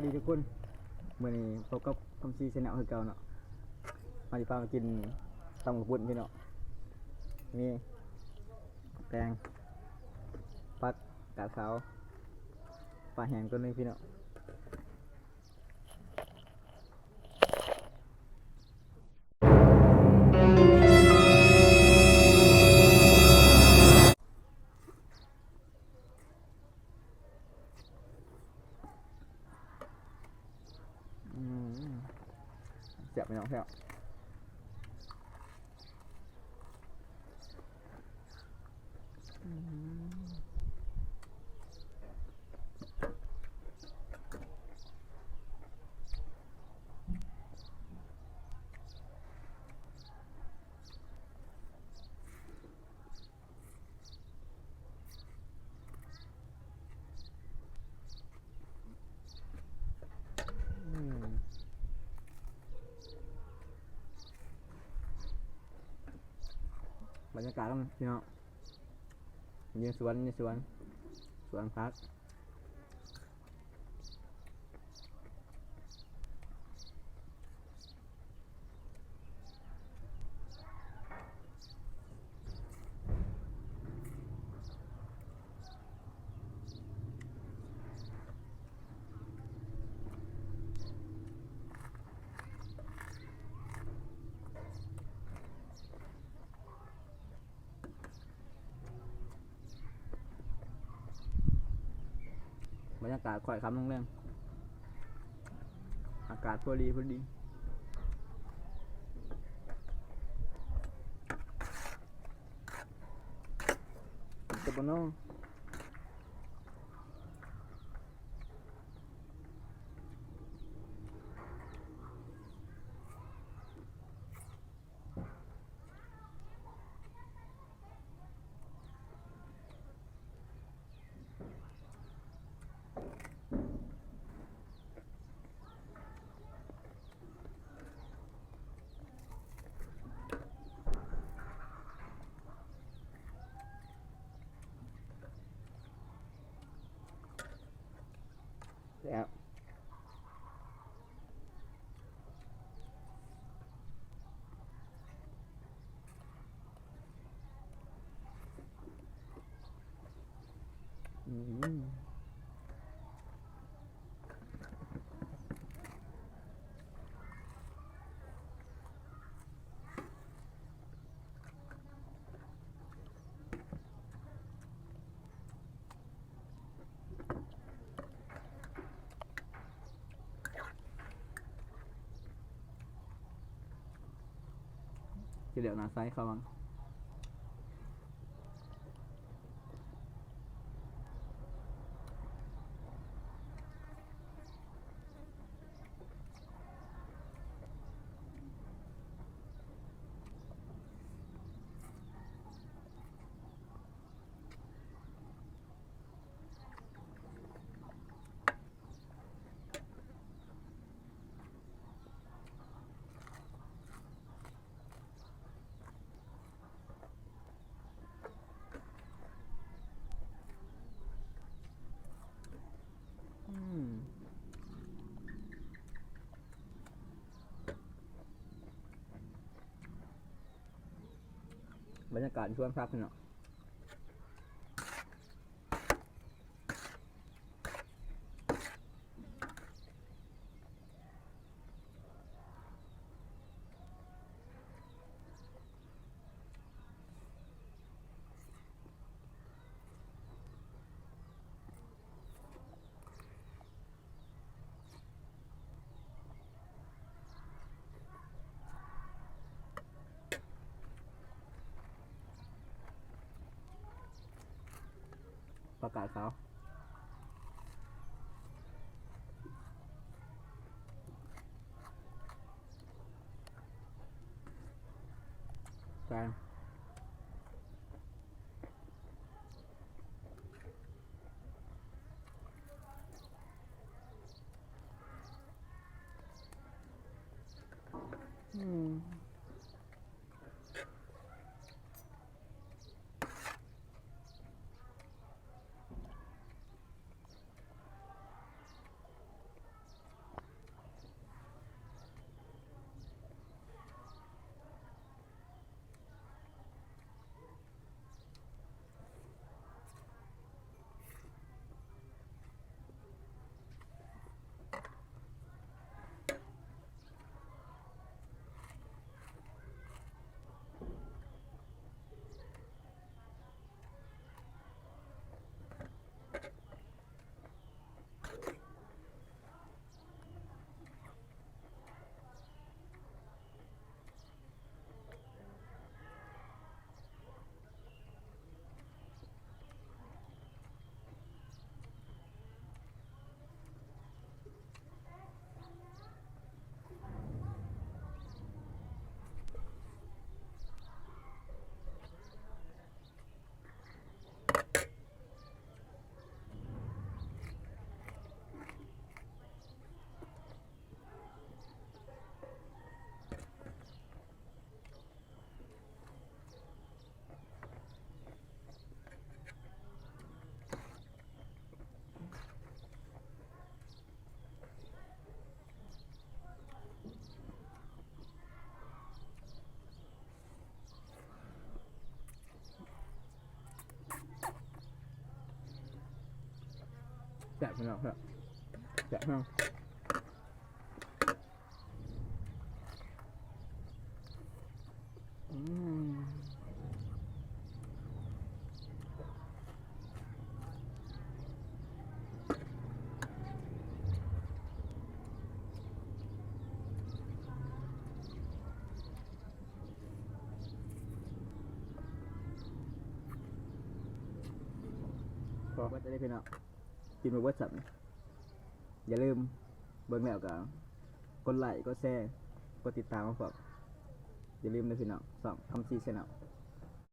ສະບາຍດີທຸກຄົນ ມື້ນີ້ພົບກັບຄຳສີ Channel ຄືເກົ່າເນາະ. ເຮົາຊິພາມາກິນຕຳເຂົ້າປຸ້ນພີ່ນ້ອງ ມີແຕງ ຜັກກາດຂາວ ປາແຫ້ງຕົວໜຶ່ງພີ່ນ້ອງ. ອືມ ແຊບພີ່ນ້ອງ ແຊບ. ອືມ ບັນຍາກາດເນາະພີ່ນ້ອງ ຢູ່ສວນ ຢູ່ສວນ ສວນຜັກ. ບັນຍາກາດຄ້ອຍຄ່ຳລົງແລງ ອາກາດພໍດີພໍດີ ເປັນຕາບໍ່ນໍ. ແຊບ. ອືມ. ຊິແລ້ວໜ້າໃສເຂົາວ່າ. ອືມ ບັນຍາກາດສວນຜັກເນາະ. ຜັກກາດຂາວ ແຕງ. ອືມ. ອ ແຊບພີ່ນ້ອງ ແຊບ ແຊບພີ່ນ້ອງ. ອືມ ພໍເບິດແລ້ວເດ້ພີ່ນ້ອງ ກິນບໍ່ເບິດຊ້ຳ. ຢ່າລືມເບິ່ງແລ້ວກໍກົດໄລ້ ກົດແຊ ກົດຕິດຕາມໃຫ້ພວກ ຢ່າລືມເດີພີ່ນ້ອງ ຊ່ອງຄຳສີ Channel.